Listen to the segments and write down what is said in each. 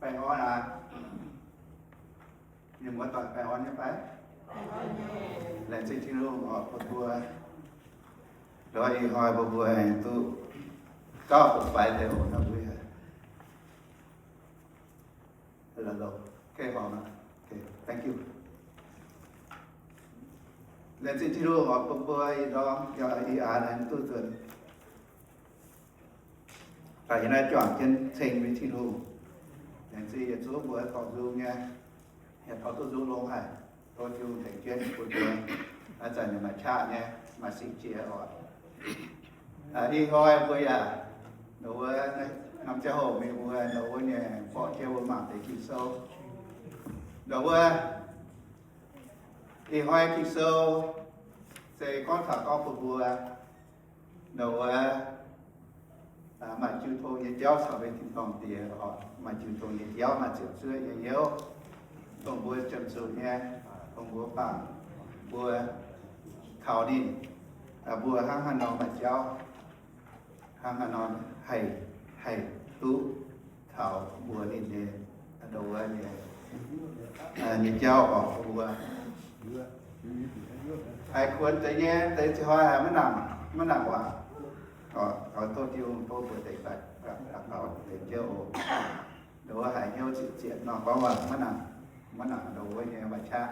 Baengh orn aqv. Mienh muoz-doic baengh orn nyei fai? Laengz zingh Tin-Hungh oc bun mbuo. Ndau ih hnoi mbuo mbuo aengx duqv gauh faix deix oc. Thank you. Laengz zingh Tin-Hungh oc bun mbuo ih ndorm yaac ih aax aengx duqv nzuonx daaih yiem naaiv juangc jienv ceng mbuo Tin-Hungh. Laengz zingh yietc zungv mbuo dorh nzung nyei, yaac taux duqv nzung longx haic. Tov Tin-Hungh tengx jienv bun mbuo ih zanc maaih qaqv nyei, maaih singx jiex oc. Ih hnoi mbuo yaac, ndau wuov, norm ziangh hoc mingh mbuo ndau wuov nyei borqv jienv mbuo mangc deix Ging-Sou. Ndau wuov, ih hnoi Ging-Sou se gorngv taux gorngv bun mbuo ndau wuov maaih jiu tong nyei jauv caux mbuo nyei tin-dorngh Diex oc. Maaih jiu tong nyei jauv, maaih ziepc zuoqv nyei hnyouv, dongh mbuo janx-zuqc nyei, dongh mbuo bangc, mbuo kaux ninh, mbuo hnangv haaix nor maaih jauv, hnangv haaix nor haih, haih duqv taux mbuox ninh nyei, ndau wuov nyei, nyei jauv oc mbuo. Haiz kuonx deix nyei, deix zinh hnoi haiz maiv nangc, maiv nangc waac. Oix tov Tin-Hungh tov mbuo deix daaih, deix jienv oc. Ndau wuov haiz hnyouv ziepc ziepc nor gorngv waac maiv nangc, maiv nangc ndau wuov nyei maaih qaqv.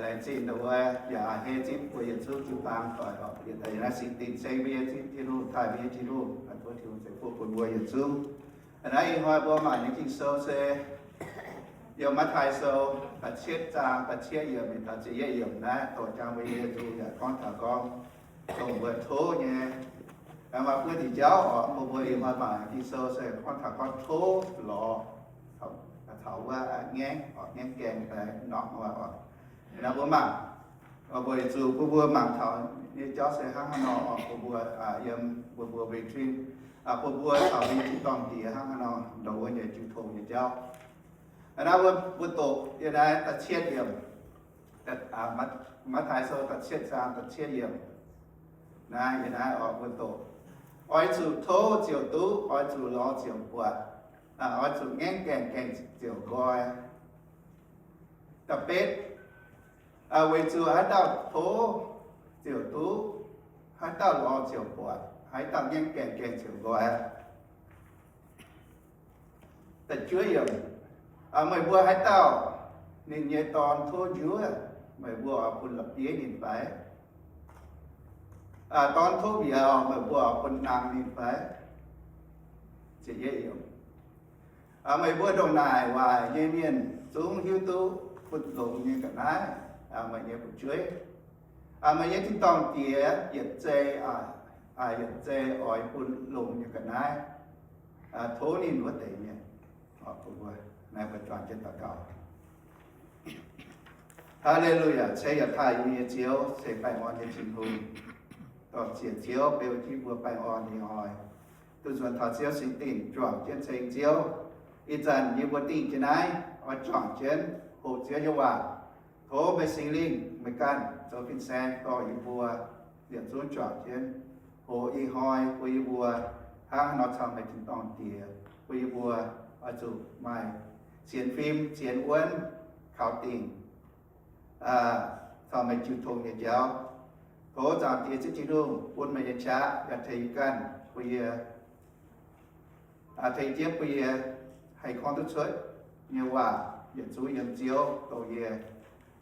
Laengz zingh ndau wuov yaac a'hneiv zipv mbuo yietc zungv jiu-baang doic oc. Yie daaih yiem naaiv singx dingh ceng mbuo nyei Tin-Hungh, taaih mbuo nyei Tin-Hungh, tov Tin-Hungh ceix fuqv bun mbuo yietc zungv. A'hneiv ih hnoi mbuo mangc nyei Ging-Sou se yiem Matv^taai Sou da'cietv zaang da'cietv yiemc mingh taux ziepc yietv yiemc naaiv, doqc jangx mbuo nyei Yesu yaac gorngv taux gorngv dongh mbuo tov nyei. Maaih buo diuc jauv oc, mbuo mbuo ih hnoi mangc Ging-Sou se gorngv taux gorngv tov lorz taux wuov ngaengv oc, ngaengv gaengh daaih norqc oc. Naaiv mbuo mangc, mbuo zuqc bun mbuo mangc taux nyei jauv se hnangv haaix nor oc, bun mbuo yiem mbuo mbuo wei trin, bun mbuo caux mbuo nyei tin-dorngh Diex hnangv haaix nor ndongc wuov nyei jiu tong nyei jauv. Naaiv mbuo, mbuo doqc yiem naaiv da'cietv yiemc, Matv^taai Sou da'cietv zaang da'cietv yiemc. Naaiv yiem naaiv oix mbuo doqc, oix zuqc tov ziouc duqv, oix zuqc lorz ziouc buatc, oix zuqc ngaengv gaengh gaengh ziouc nqoi. Da'betv, weic zuqc haaix dauh tov ziouc duqv, haaix dauh lorz ziouc buatc, haaix dauh ngaengv gaengh gaengh ziouc nqoi. Da'juov yiemc, meih mbuo haaix dauh ninh nyei dorn tov njuov, meih mbuo oix bun la'bieiv ninh fai? Dorn tov mbiauz, meih mbuo oix bun nangx ninh fai? Meih mbuo ndongc naaic waaic nyei mienh zungv hiuv duqv bun longx nyei ga'naaiv, meih nyei fu'jueiv, meih nyei tin-dorngh Diex yietc zei, yietc zei oix bun longx nyei ga'naaiv tov ninh wuov deix mienh. Naaiv mbuo juangc jienv daux gaux. Haa^le^lu^yaa! Ceix yaac taaih yie nyei Ziouv, ceix baengh orn nyei Tin-Hungh, dorh ziec Ziouv beu jienv mbuo baengh orn nyei hnoi, duqv nzuonx taux Ziouv singx dingh juangc jienv ceng Ziouv. Ih zanc yie mbuo dingh jienv naaiv oix juangc jienv hoqc Ziouv nyei waac. Tov meih Singx Lingh meih ganh zoux fin-saeng dorh yie mbuo yietc zungv juangc jienv hoqc ih hnoi bun yie mbuo hnangv haaix nor caux meih tin-dorngh Diex, bun yie mbuo oix zuqc maaih sienx fim sienx wuonv kaux dingc caux meih jiu tong nyei jauv. Tov Zaangc Diex Ziouv Tin-Hungh bun meih nyei qaqv yaac tengx yie ganh, bun yie tengx jienv bun yie haih gorngv duqv cuotv nyei waac yietc zungv yiem Ziouv dongh yie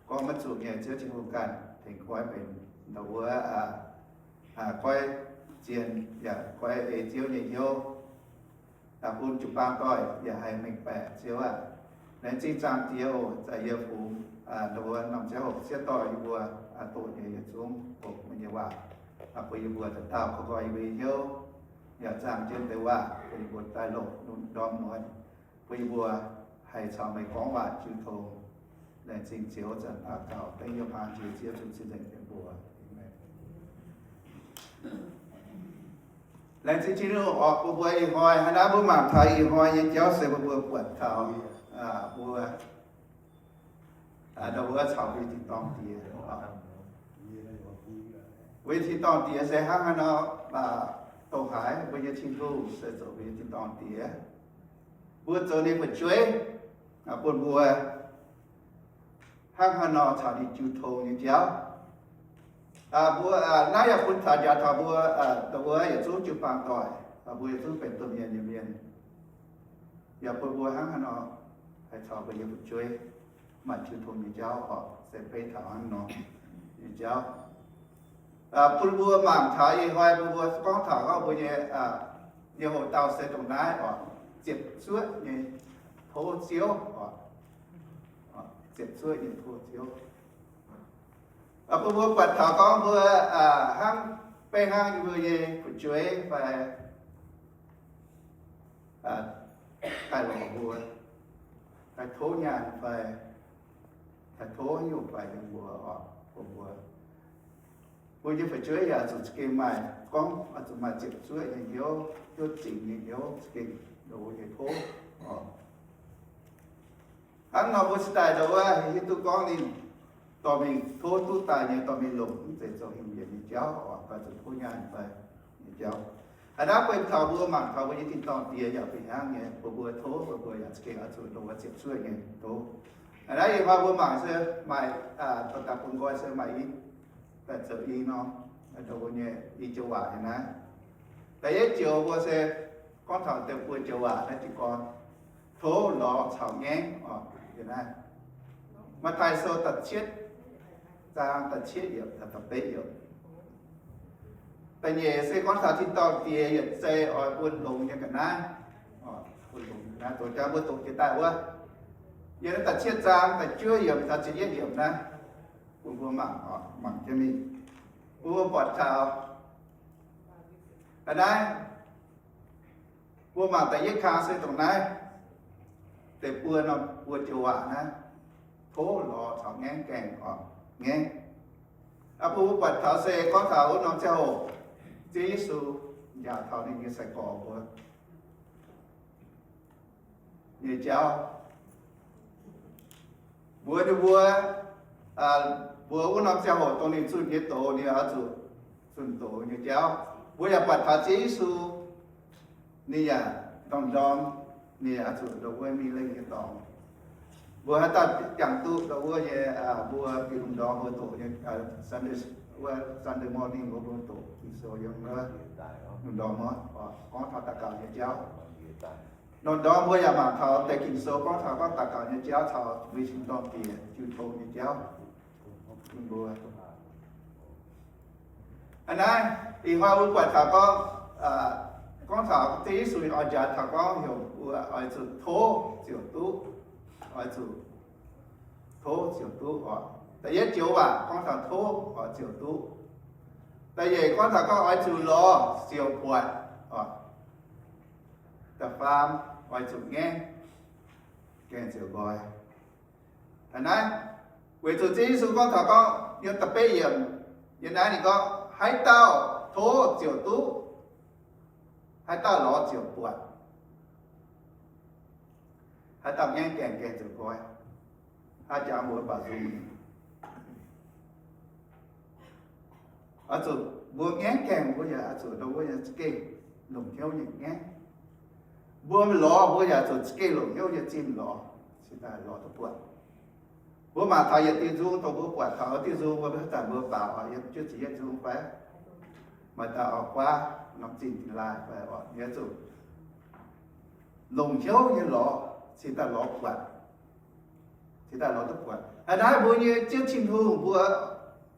gorngv maiv zuqc nyei. Ziouv Tin-Hungh ganh tengx koiv benx ndau wuov koiv zien yaac koiv ei Ziouv nyei hnyouv, bun jiu-baang doic yaac haih mengh baeqc Ziouv aac. Laengz zingh Zaangc Diex oc, za'gengh yie fungx ndau wuov norm ziangh hoc sieqv dorh yie mbuo doqc nyei yietc zungv doqc meih nyei waac, bun yie mbuo dauh dauh koi nqoi yie mbuo nyei hnyouv, yaac zaangc jienv deix waac bun yie mbuo daaih longc ndorm muonz, bun yie mbuo haih caux meih gorngv waac jiu tong. Laengz zingh Ziouv, zanc daux gaux dengv yiem hnaangx jiex Ziouv Yesu nyei mbuox. Aamen. Laengz zingh Tin-Hungh oc, bun mbuo ih hnoi hnangv naaiv mbuo mangc taux ih hnoi nyei jauv se bun mbuo buatc taux mbuo ndau wuov caux mbuo tin-dorngh Diex. Mbuo nyei tin-dorngh Diex se hnangv haaix nor? Dongh haaix mbuo nyei Tin-Hungh se zoux mbuo nyei tin-dorngh Diex. Mbuo zoux ninh fu'jueiv, bun mbuo hnangv haaix nor caux ninh jiu tong nyei jauv. Mbuo naaiv yaac bun taux njaaux taux mbuo, dongh wuov yietc zungv jiu-baang doic, mbuo yietc zungv benx domh mienh nyei mienh. Yaac bun mbuo hnangv haaix nor haih caux mbuo nyei fu'jueiv maaih jiu tong nyei jauv oc. Se beiv taux hnangv nor nyei jauv. Bun mbuo mangc taux ih hnoi bun mbuo gorngv taux gorngv mbuo nyei, nyei hoc-dauh se dongh naaiv oc, ziepc zuoqv nyei tov Ziouv oc. Ziepc zuoqv nyei tov Ziouv. Bun mbuo buatc taux gorngv mbuo hnangv, beiv hnangv yie mbuo nyei fu'jueiv fai daaih lorz mbuo, daaih tov nyaanh fai daaih tov nyungc fai yiem mbuo oc, bun mbuo, mbuo nyei fu'jueiv yaac zuqc za'gengh maaih gorngv, zuqc maaih ziepc zuoqv nyei hnyouv, hnyouv zingx nyei hnyouv za'gengh loz nyei tov oc. Hnangv nor mbuo cingx daaih ndo wuov hiuv duqv gorngv ninh dorh mingh tov duqv daaih nyei, dorh mingh longc mv zeiz zoux hingh yienc nyei jauv oc, fai zuqc tov nyaanh fai nyei jauv. A'naaiv bun taux mbuo mangc taux mbuo nyei tin-dorngh Diex yaac fih hnangv nyei, bun mbuo tov, bun mbuo yaac za'gengh oix zuqc ndo wuov ziepc zuoqv nyei tov. A'naaiv ih hnoi mbuo mangc se maaih, dorh daaih bun nqoi se maaih i, daaih zoux i norm, ndo wuov nyei i joux waac nyei naaiv. Da'yietv joux mbuo se gorngv taux deix buo joux waac naaiv jiez gorn, tov, lorz caux ngaengv oc. Yiem naaiv Matv^taai Sou da'cietv zaang da'cietv yiemc, da'betv yiemc. Da'nyeic se gorngv taux tin-dorngh Diex yietc zei oix bun longx nyei ga'naaiv, bun longx nyei ga'naaiv, doqc jangx mbuo doqc jiex daaih wuov. Yiem naaiv da'cietv zaang da'juov yiemc taux ziepc yietv yiemc naaiv, bun mbuo mangc, mangc jienv mingh, bun mbuo buatc taux a'naaiv. Mbuo mangc da'yietv kang se dongh naaiv, deix buo norm buo joux waac naaiv, tov, lorz caux ngaengv gaengh oc, ngaengv. Bun mbuo buatc taux se gorngv taux wuov norm ziangh hoc Ziouv Yesu njaaux taux ninh nyei sai-gorx mbuo nyei jauv. Mbuo, ninh mbuo, mbuo wuov norm ziangh hoc dongh ninh zunh nyei doz, ninh oix zuqc zunh doz nyei jauv. Mbuo yaac buatc taux Ziouv Yesu, ninh yaac ndorm-ndorm, ninh yaac oix zuqc ndo wuov mingh lengh nyei dorngx. Mbuo haaix dauh jangx duqv ndo wuov nyei, mbuo bieqc lungh ndorm mbuo doqc nyei, Sunday, wuov Sunday morning mbuo, mbuo doqc Ging-Sou yiem wuov lungh ndorm, gorngv taux daux gaux nyei jauv. Ndorm-ndorm mbuo yaac mangc taux deix Ging-Sou gorngv taux gorngv daux gaux nyei jauv caux mbuo nyei tin-dorngh Diex jiu tong nyei jauv. Mbuo a'naaiv ih hnoi mbuo buatc taux gorngv, gorngv taux Ziouv Yesu oix njaaux taux gorngv heuc mbuo oix zuqc tov ziouc duqv, oix zuqc tov ziouc duqv oc. Da'yietv joux waac gorngv taux tov oix ziouc duqv. Da'nyeic gorngv taux gorngv oix zuqc lorz ziouc buatc oc. Da'faam oix zuqc ngaengv gaengh ziouc nqoi. A'naaiv weic zuqc Ziouv Yesu gorngv taux gorngv yiem da'betv yiemc, yiem naaiv ninh gorngv, haaix dauh tov ziouc duqv, haaix dauh lorz ziouc buatc, haaix dauh ngaengv gaengh gaengh ziouc nqoi. Hnangv jangx mbuo baac nzung, oix zuqc mbuo ngaengv gaengh mbuo yaac oix zuqc ndo wuov nyei za'gengh longc hnyouv nyei ngaengv. Mbuo lorz mbuo yaac zuqc za'gengh longc hnyouv nyei zinh lorz, cingx daaih lorz duqv buatc. Mbuo mangc taux yietc diuh nzung dongh mbuo buatc taux diuh nzung mbuo maiv zanc mbuo baaux oc, yiem juov ziepc yietv nzung fai maaih dauh oix guaav norm zinh dingx laaih fai oc, yaac zuqc longc hnyouv nyei lorz cingx daaih lorz buatc, cingx daaih lorz duqv buatc. A'naaiv mbuo nyei Ziouv Tin-Hungh mbuo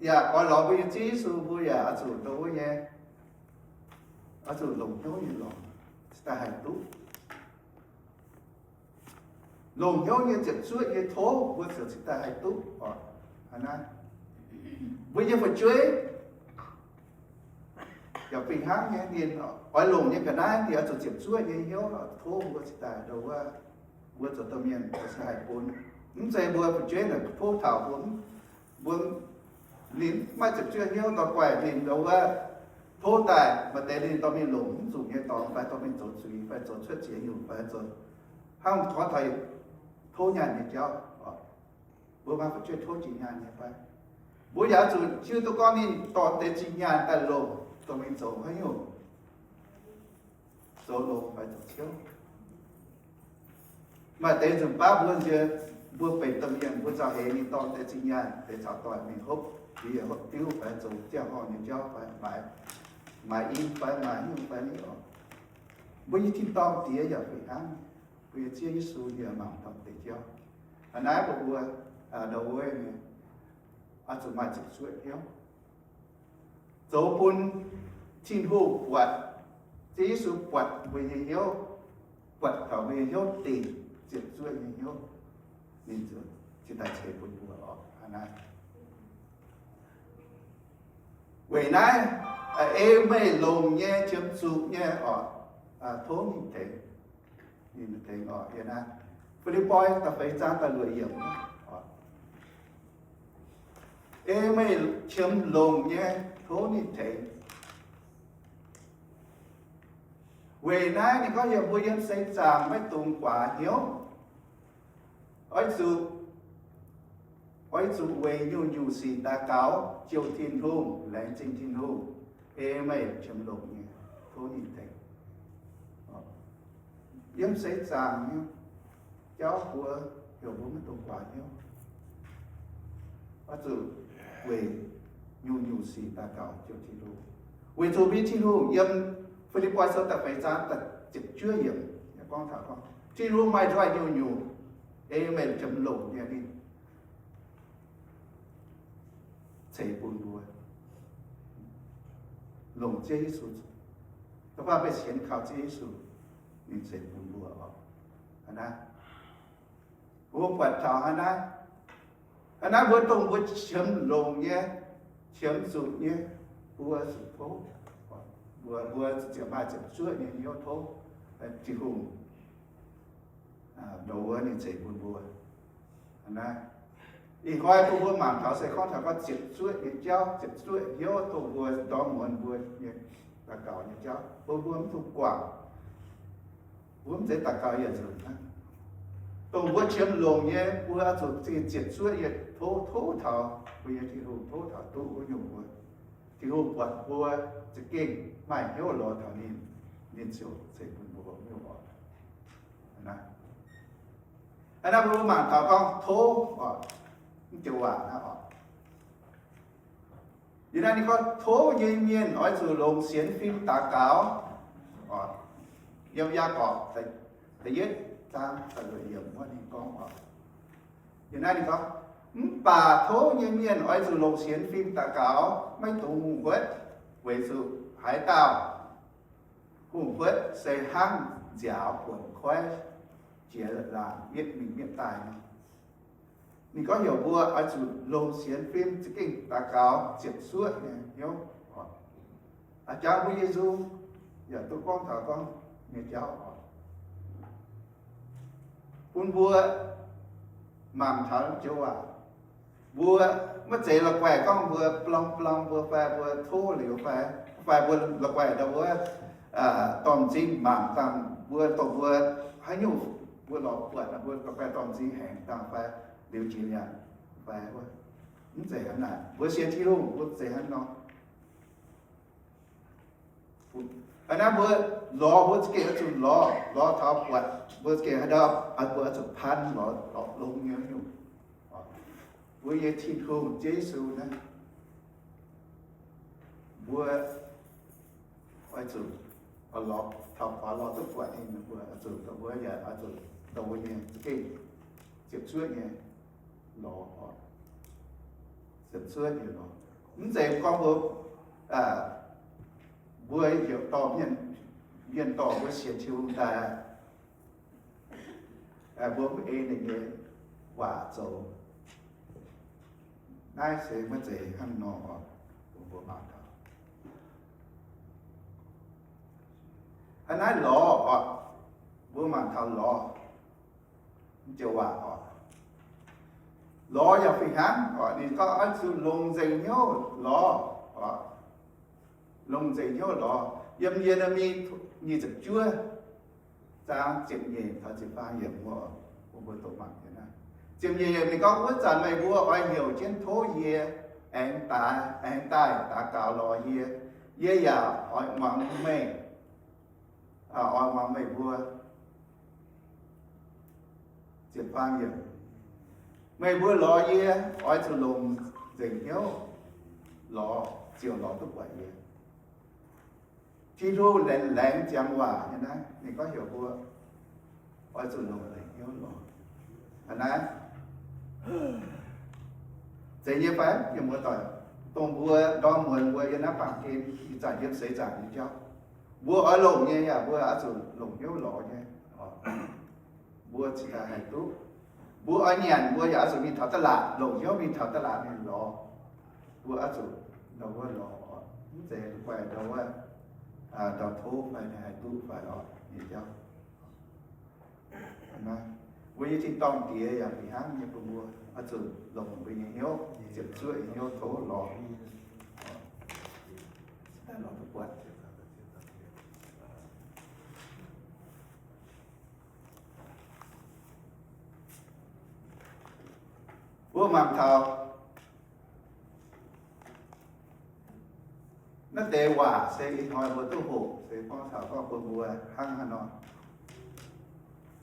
yaac oix lorz mbuo nyei Ziouv Yesu mbuo yaac oix zuqc ndo wuov nyei, oix zuqc longc hnyouv nyei lorz cingx daaih haih duqv. Longc hnyouv nyei ziepc zuoqv nyei tov mbuo ziouc cingx daaih haih duqv oc. A'naaiv mbuo nyei fu'jueiv yaac fih hnangv nyei, ninh oix longc nyei ga'naaiv ninh oix zuqc ziepc zuoqv nyei hnyouv tov mbuo cingx daaih ndo wuov, mbuo zoux domh mienh cingx haih bun. Mv zeiz mbuo fu'jueiv naaic tov taux mbuo, mbuo ninh maiv ziepc zuoqv hnyouv daaih guaih ninh ndo wuov, tov daaih maaih deix ninh dorh mingh longc mv zuqc nyei dorngx fai dorh mingh zoux zuiz fai zoux cuotv ziex nyungc fai zoux hnangv gorngv taux tov nyaanh nyei jauv. Mbuo maaih fu'jueiv tov jiex nyaanh nyei fai? Mbuo yaac zuqc hiuv duqv gorngv ninh dorh deix zinh nyaanh daaih longc dorh mingh zoux haaix nyungc, zoux longx fai zoux ciouv. Maaih deix nzunc baav mbuo nzie, mbuo benx domh mienh, mbuo nzauh heix mingh dorng deix zinh nyaanh, deix caux doic mingh hopv, diuv fai zoux ziangh horngh nyei jauv fai maaiz, maaiz in fai maaiz hnyouv fai ni oc. Mbuo nyei tin-dorngh Diex yaac fih hnangv, mbuo nyei Ziouv Yesu yaac mangc taux deix jauv. Aa, naaiv mbuo mbuo, aa, ndo wuov nyei, oix zuqc maaih ziepc zuoqv hnyouv, zoux bun Tin-Hungh buatc, Ziouv Yesu buatc mbuo nyei hnyouv, buatc taux mbuo nyei hnyouv dingc, ziepc zuoqv nyei hnyouv, ninh ziouc cingx daaih ceix bun mbuo oc. Aa, naaiv weic naaiv, ei meih longc nyei qiemx zuqc nyei oc, tov ninh tengx. Ninh tengx oc. Yiem naaiv Fi^lipv^poi da'feix zaang da'luoqc yiemc, ei meih qiemx longc nyei tov ninh tengx. Weic naaiv ninh gorngv yiem mbuo yiem seix zaangc maiv dungx guaax hnyouv. Oix zuqc, oix zuqc weic nyungc-nyungc sic daux gaux jouh Tin-Hungh, laengz zingh Tin-Hungh, ei meih qiemx longc nyei tov ninh tengx. Yiem seix zaangc nyei jauv mbuo heuc mbuo maiv dungx guaax hnyouv. Oix zuqc weic nyungc-nyungc sic daux gaux jouh Tin-Hungh, weic zuqc mbuo nyei Tin-Hungh yiem Fi^lipv^poi Sou da'feix zaang da'ziepc juov yiemc gorngv taux gorngv Tin-Hungh maaih nzoih nyungc-nyungc, ei meih qiemx longc nyei ninh ceix bun mbuo. Longc Ziouv Yesu, da'faanh meih sienx kaux Ziouv Yesu, ninh ceix bun mbuo oc. Hnangv naaiv, mbuo buatc taux hnangv naaiv, hnangv naaiv mbuo dongh mbuo qiemx longc nyei, qiemx zuqc nyei, mbuo zuqc tov. Mbuo, mbuo ziouc maaih ziepc zuoqv nyei hnyouv tov Tin-Hungh ndoh wuov ninh ceix bun mbuo. Ih hnoi bun mbuo mangc taux se gorngv taux gorngv ziepc zuoqv nyei jauv, ziepc zuoqv hnyouv dongh mbuo ndorm muonz mbuo nyei daux gaux nyei jauv, bun mbuo mv dungx guangc. Mbuo mv zeiz daux gaux yietc nzunc hnangv. Dongh mbuo qiemx longc nyei, mbuo oix zuqc zingh ziepc zuoqv nyei tov, tov taux mbuo nyei Tin-Hungh, tov taux duqv wuov nyungc mbuo. Tin-Hungh buatc mbuo za'gengh maaih hnyouv lorz taux ninh, ninh ziouc ceix bun mbuo nyungc oc. Hnangv naaiv mbuo mangc taux gorngv tov oc, mv joux waac naaiv oc. Yie naaiv ninh gorngv tov nyei mienh oix zuqc longc sienx fim daux gaux. Yiem Yaagorpc da'yietv zaang da'luoqc yiemc wuov ninh gorngv oc. Yie naaiv ninh gorngv, mv baac tov nyei mienh oix zuqc longc sienx fim daux gaux, maiv dungx hungh huotv, weic zuqc haaix dauh hungh huotv se hnangv nziaaux buonc koiv jiex laangc mietv mingh mietv daaih nor. Ninh gorngv heuc mbuo oix zuqc longc sienx fim za'gengh daux gaux ziepc zuoqv nyei hnyouv. Aa, jangx mbuo Yesu yaac duqv gorngv taux gorngv nyei jauv oc. Bun mbuo mangc taux joux waac, mbuo maiv zeiz la'guaih gorngv mbuo blong blong mbuo fai mbuo tov liuz fai, fai mbuo la'guaih ndau wuov dorh m'zing mangc dangh mbuo, dongh mbuo haaix nyungc mbuo lorz buatc, mbuo la'guaih dorh m'zing haengx dangh fai liuz jiex nyanc fai wuov. Mv zeiz hnangv naaic. Mbuo sienx Tin-Hungh mbuo zeiz hnangv nor. Hnangv naaiv mbuo lorz, mbuo za'gengh oix zuqc lorz, lorz taux buatc, mbuo za'gengh haaix dauh, mbuo oix zuqc pan lorz, lorz longx nyei nyungc. Mbuo nyei Tin-Hungh Yesu naaiv, mbuo oix zuqc lorz, taux faaux lorz duqv buatc ninh, mbuo oix zuqc, mbuo yaac oix zuqc dongh mbuo nyei za'gengh ziepc zuoqv nyei lorz, ziepc zuoqv nyei lorz. Mv zeiz gorngv mbuo, mbuo heuc dorh mienh, mienh dorh mbuo sienx Tin-Hungh daaih, mbuo mv ei ninh nyei waac zoux. Naaiv se maiv zeiz hnangv nor oc. Mbuo mangc taux hnangv naaiv lorz oc, mbuo mangc taux lorz joux waac oc. Lorz yaac fih hnangv oc, ninh gorngv oix zuqc longc nzengc hnyouv lorz oc. Longc nzengc hnyouv lorz. Yiem Ye^le^mi nyic ziepc juov zaang ziepc nyeic taux ziepc faam yiemc wuov, bun mbuo doqc mangc jienv naaiv. Ziepc nyeic yiemc ninh gorngv, wuov zanc meih mbuo oix heuc jienv tov yie aengx daaih, aengx daaih daux gaux lorz yie. Yie yaac oix muangx meih, oix muangx meih mbuo. Ziepc faam yiemc, meih mbuo lorz yie oix zuqc longc nzengc hnyouv lorz, ziouc lorz duqv buatc yie. Tin-Hungh laengz, laengz ziangx waac nyei naaiv, ninh gorngv heuc mbuo oix zuqc longc nzengc hnyouv lorz. Aa naaiv zeiz nyei fai? Mienh muoz-doic, dongh mbuo ndorm muonz mbuo yiem naaiv baamh gen ih zanc yiem seix zaangc nyei jauv, mbuo oix longc nyei yaac mbuo oix zuqc longc hnyouv lorz nyei. Mbuo cingx daaih haih duqv. Mbuo oix nyanc mbuo yaac oix zuqc mingh taux da'laatc, longc hnyouv mingh taux da'laatc mingh lorz. Mbuo oix zuqc ndau wuov lorz, mv zeiz guaih ndau wuov, ndau tov fai haih duqv fai oc nyei jauv. Mbuo nyei tin-dorngh Diex yaac fih hnangv nyei bun mbuo oix zuqc longc mbuo nyei hnyouv, ziepc zuoqv nyei hnyouv tov lorz. Mbuo mangc taux naaiv deix waac se ih hnoi mbuo duqv hoqc, se gorngv taux gorngv bun mbuo hnangv haaix nor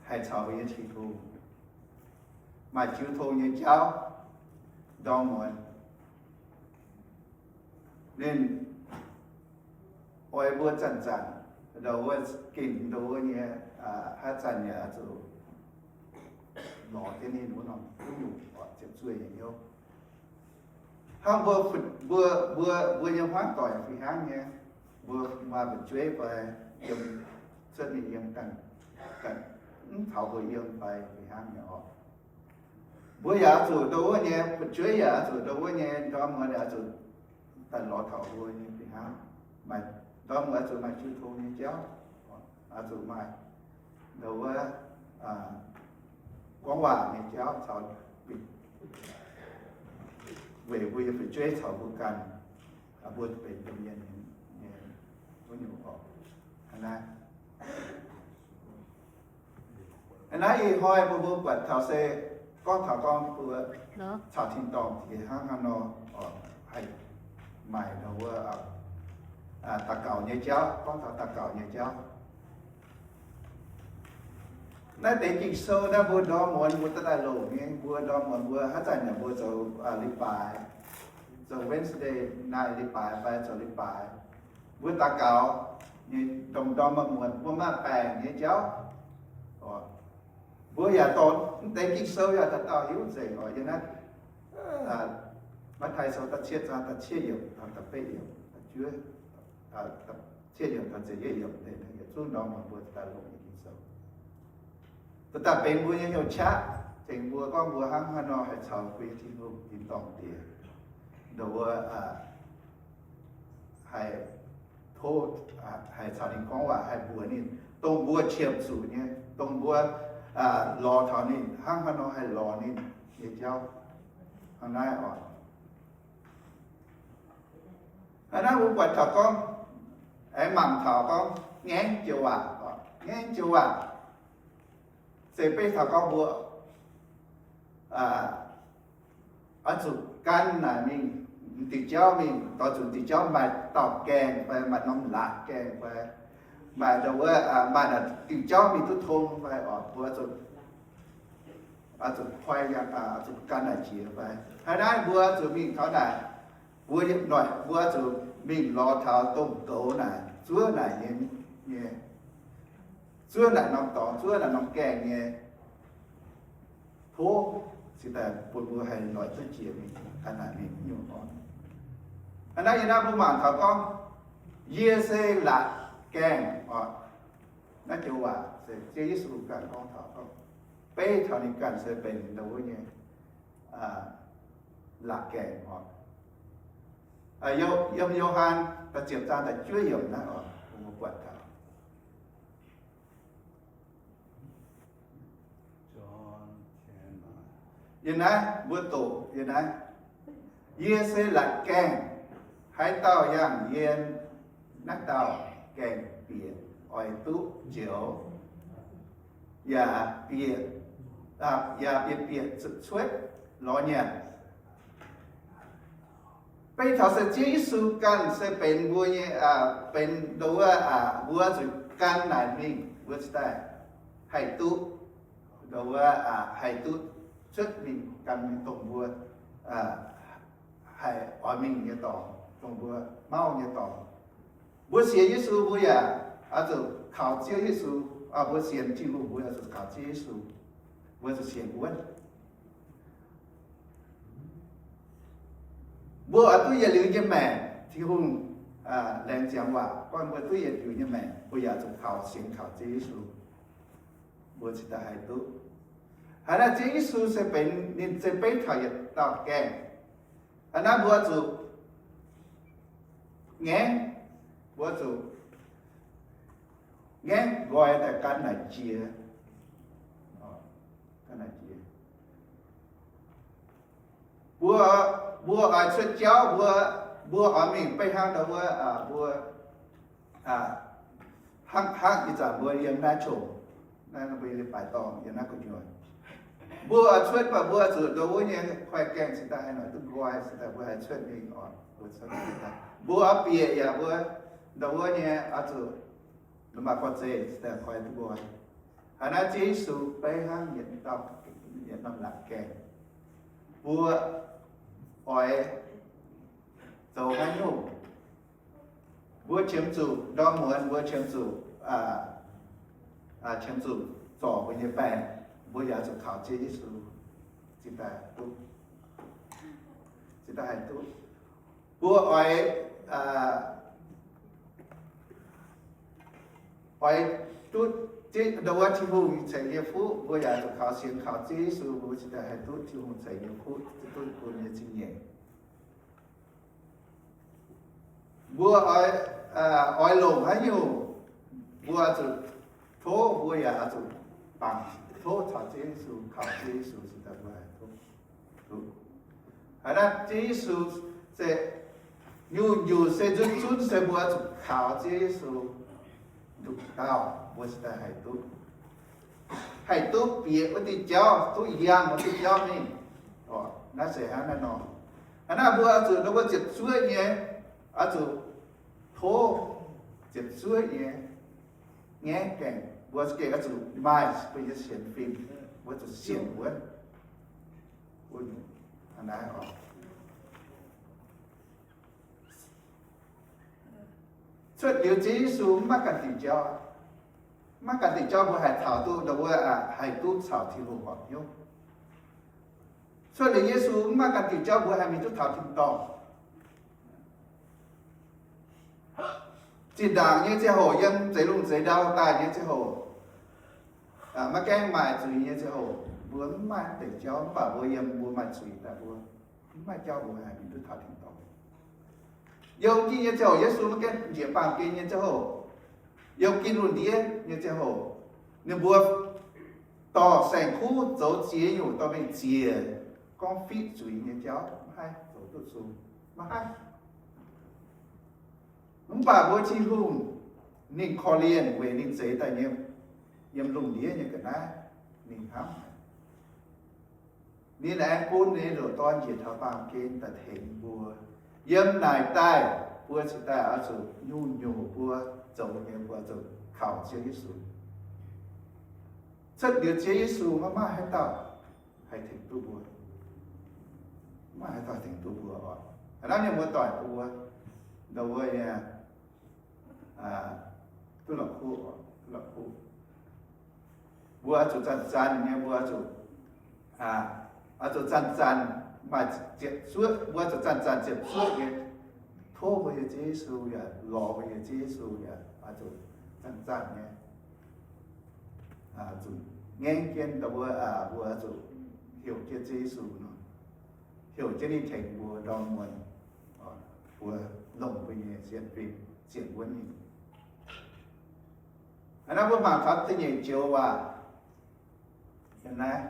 haih caux mbuo nyei Tin-Hungh maaih jiu tong nyei jauv ndorm muonz. Ninh oix mbuo zanc-zanc ndau wuov gengh ndau wuov nyei, haaix zanc yaac zuqc lorz jienv ninh wuov norm duqv nyungc ziepc zuoqv nyei hnyouv. Hnangv mbuo, mbuo, mbuo, mbuo nyei hmuangv doic fih hnangv nyei, mbuo maaih fu'jueiv fai yiem cuotv mingh yiem ganh, ganh mv taux mbuo yiem fai fih hnangv nyei oc. Mbuo yaac oix zuqc ndau wuov nyei, fu'jueiv yaac oix zuqc ndau wuov nyei, ndorm muonz yaac oix zuqc daaih lorz taux mbuo nyei fih hnangv. Ndorm muonz oix zuqc maaih jiu tong nyei jauv, oix zuqc maaih ndau wuov gorngv waac nyei jauv caux, weic mbuo nyei fu'jueiv caux mbuo ganh, mbuo benx domh mienh nyei wuov nyungc oc. Hnangv naaiv, ih hnoi mbuo, mbuo buatc taux se gorngv taux gorngv mbuo caux tin-dorngh Diex hnangv haaix nor haih maaih ndau wuov daux gaux nyei jauv, gorngv taux daux gaux nyei jauv. Naaiv deix Ging-Sou naaiv mbuo ndorm muonz mbuo daaih longc nyei, mbuo ndorm muonz mbuo haaix zanc yaac mbuo zoux leiz-baaix, zoux Wednesday naaiv leiz-baaix fai zoux leiz-baaix, mbuo daux gaux nyei, dongh ndorm muonz mbuo maaih baengc nyei jauv. Mbuo yaac dorh mv deix Ging-Sou yaac dauh dauh hiuv nzengc oc. Yiem naaiv Matv^taai Sou da'cietv zaang da'cietv yiemc, da'betv yiemc, da'juov, da'cietv yiemc, da'ziepc yietv yiemc, yietc zungv ndorm muonz mbuo daaih longc nyei Ging-Sou. Daaih benx mbuo nyei hnyouv qaqv, tengx mbuo gorngv mbuo hnangv haaix nor haih caux mbuo nyei Tin-Hungh, tin-dorngh Diex, ndau wuov haih tov, haih caux ninh gorngv waac, haih mbuox ninh dongh mbuo qiemx zuqc nyei, dongh mbuo lorz taux ninh, hnangv haaix nor haih lorz ninh nyei jauv. Hnangv naaiv oc. Hnangv naaiv mbuo buatc taux gorngv, aengx mangc taux gorngv ngaengv joux waac, ngaengv joux waac se beiv taux gorngv mbuo oix zuqc gan naaic mingh, diuc jauv mingh, doix zuqc diuc jauv maaih dauh gaengh fai maaih norm laatc gaengh fai maaih ndau wuov, maaih naaic diuc jauv mingh duqv tong fai oc, mbuo zuqc, zuqc koi, zuqc gan naaic jiex fai. Hnangv naaiv mbuo zuqc mingh taux naaic, mbuo yietc noic mbuo zuqc mingh lorz taux dongh goux naaic, zuov naaic nyei, nyei, zuov naaic norm dorngx, zuov naaic norm gaengh nyei tov, cingx daaih bun mbuo haih noic duqv jiex mingh, gan naaic mingh nyungc oc. Hnangv naaiv yie naaiv mbuo mangc taux gorngv, yie se laatc gaengh oc. Naaiv joux waac se Ziouv Yesu ganh gorngv taux, gorngv beiv taux ninh ganh se benx ndau wuov nyei laatc gaengh oc. Yiem Yo^han da'ziepc zaang da'juov yiemc naaiv oc, mbuo buatc taux. Yiem naaiv mbuo doqc yiem naaiv, yie se laatc gaengh, haaix dauh yangh yie, naaiv dauh gaengh bieqc oix duqv njoux, yaac bieqc, yaac bieqc, bieqc zuqc cuotv lorz nyanc. Beiv taux se Ziouv Yesu ganh se benx mbuo nyei, benx ndau wuov, mbuo zuqc gan naaic mingh mbuo cingx daaih haih duqv, Ndau wuov haih duqv cuotv mingh gan mingh dongh mbuo haih oix mingh nyei dorngx, dongh mbuo mauv nyei dorngx. Mbuo sienx Yesu mbuo yaac oix zuqc kaux Ziouv Yesu. Mbuo sienx Tin-Hungh mbuo oix zuqc kaux Ziouv Yesu. Mbuo zuqc sienx wuonv. Mbuo oix duqv yietc liuz nyei maengc. Tin-Hungh laengz ziangx waac gorngv mbuo duqv yietc liuz nyei maengc, mbuo yaac zuqc kaux, sienx kaux Ziouv Yesu, mbuo cingx daaih haih duqv. Haaix naaiv Ziouv Yesu se benx ninh se beiv taux yietc dauh gaengh. Haaix naaiv mbuo zuqc ngaengv, mbuo zuqc ngaengv nqoi daaih gan naaic jiex. Mbuo, mbuo oix cuotv jauv, mbuo, mbuo oix mingh beiv hnangv ndau wuov, mbuo hnangv, hnangv ih zanc mbuo yiem naaiv coc, naaiv mbuo yiem baaic dorngh yiem naaiv gu'nyuoz. Mbuo oix cuotv baac mbuo zuqc ndau wuov nyei koi gaengh cingx daaih haih noic duqv nqoi, cingx daaih mbuo haih cuotv mingh oc. Mbuo cuotv mingh daaih, mbuo oix bieqc yaac mbuo ndau wuov nyei oix zuqc maaih gorn-zeiv cingx daaih koi duqv nqoi. Haaix naaiv Ziouv Yesu beiv hnangv yietc dauh, yietc norm laangz gaengh. Mbuo oix zoux haaix nyungc, mbuo qiemx zuqc ndorm muonz, mbuo qiemx zuqc, qiemx zuqc zorc mbuo nyei baengc, mbuo yaac zuqc kaux Ziouv Yesu cingx daaih duqv, cingx daaih haih duqv. Mbuo oix, oix duqv ndau wuov Tin-Hungh ceix nyei fuqv, mbuo yaac zuqc kaux, sienx kaux Ziouv Yesu, mbuo cingx daaih haih duqv Tin-Hungh ceix nyei fuqv, duqv bun nyei zingh nyeic. Mbuo oix, oix longc haaix nyungc, mbuo zuqc tov, mbuo yaac zuqc bangc tov caux Ziouv Yesu, kaux Ziouv Yesu cingx daaih mbuo haih tov. Haaix naaiv Ziouv Yesu se nyungc-nyungc se nzunc-nzunc se mbuo zuqc kaux Ziouv Yesu nduqc dauh mbuo cingx daaih haih duqv, haih duqv bieqc wuov diuh jauv, duqv yangh wuov diuh jauv mingh. Naaiv se hnangv naaiv nor. Hnangv naaiv mbuo oix zuqc, mbuo ziepc zuoqv nyei, oix zuqc tov ziepc zuoqv nyei ngaengv gaengh, mbuo za'gengh oix zuqc maaih mbuo nyei sienx fim, mbuo zuqc sienx wuonv. Cuotv liuz Ziouv Yesu mv maaih ganh diuc jauv, mv maaih ganh diuc jauv mbuo haih taux duqv ndau wuov, haih duqv caux Tin-Hungh horpc hnyouv. Cuotv liuz Yesu mv maaih ganh diuc jauv mbuo haih mingh duqv taux tin-dorngh. Zinh ndaangc nyei ziangh hoc yiem zeix lungh zeix ndau daaih nyei ziangh hoc, maiv gaengh maaih zuiz nyei ziangh hoc, mbuo mv maaih deix jauv, mv baac mbuo yiem mbuo maaih zuiz daaih mbuo mv maaih jauv mbuo haih mingh duqv taux tin-dorngh. Youh ging nyei ziangh hoc, Yesu maiv gaengh njiec baamh gen nyei ziangh hoc, youh ging lungh ndiev nyei ziangh hoc, ninh mbuo dorh saeng-kuv zoux ziex nyungc dorh mingh ziec, gorngv fiqv zuiz nyei jauv maiv haih zoux duqv sung, maiv haih. Mv baac mbuo Tin-Hungh ninh korv-lienh weic ninh zeix daaih nyei, yiem lungh ndiev nyei ga'naaiv, ninh hnamv haic. Ninh aengx bun ninh nyei ndoqc Dorn njiec taux baamh gen daaih tengx mbuo. Yiem naaic daaih mbuo cingx daaih oix zuqc nyungc-nyungc mbuo zoux nyei mbuo zuqc kaux Ziouv Yesu. Cuotv liuz Ziouv Yesu maiv maaih haaix dauh haih tengx duqv mbuo. Maiv maaih haaix dauh tengx duqv mbuo oc. Hnangv naaiv mienh muoz-doic mbuo, ndau wuov nyei, duqv la'kuqv, duqv la'kuqv. Mbuo oix zuqc zanc-zanc nyei, mbuo oix zuqc, oix zuqc zanc-zanc maaih ziepc zuoqv, mbuo oix zuqc zanc-zanc ziepc zuoqv nyei tov mbuo nyei Ziouv Yesu yaac lorz mbuo nyei Ziouv Yesu yaac oix zuqc zanc-zanc nyei, zuqc ngaengv jienv ndau wuov, mbuo oix zuqc heuc jienv Ziouv Yesu nor, heuc jienv ninh tengx mbuo ndorm muonz, mbuo longc mbuo nyei sienx fim sienx wuonv ninh. Hnangv naaiv mbuo mangc taux da'nyeic joux waac, yiem naaiv,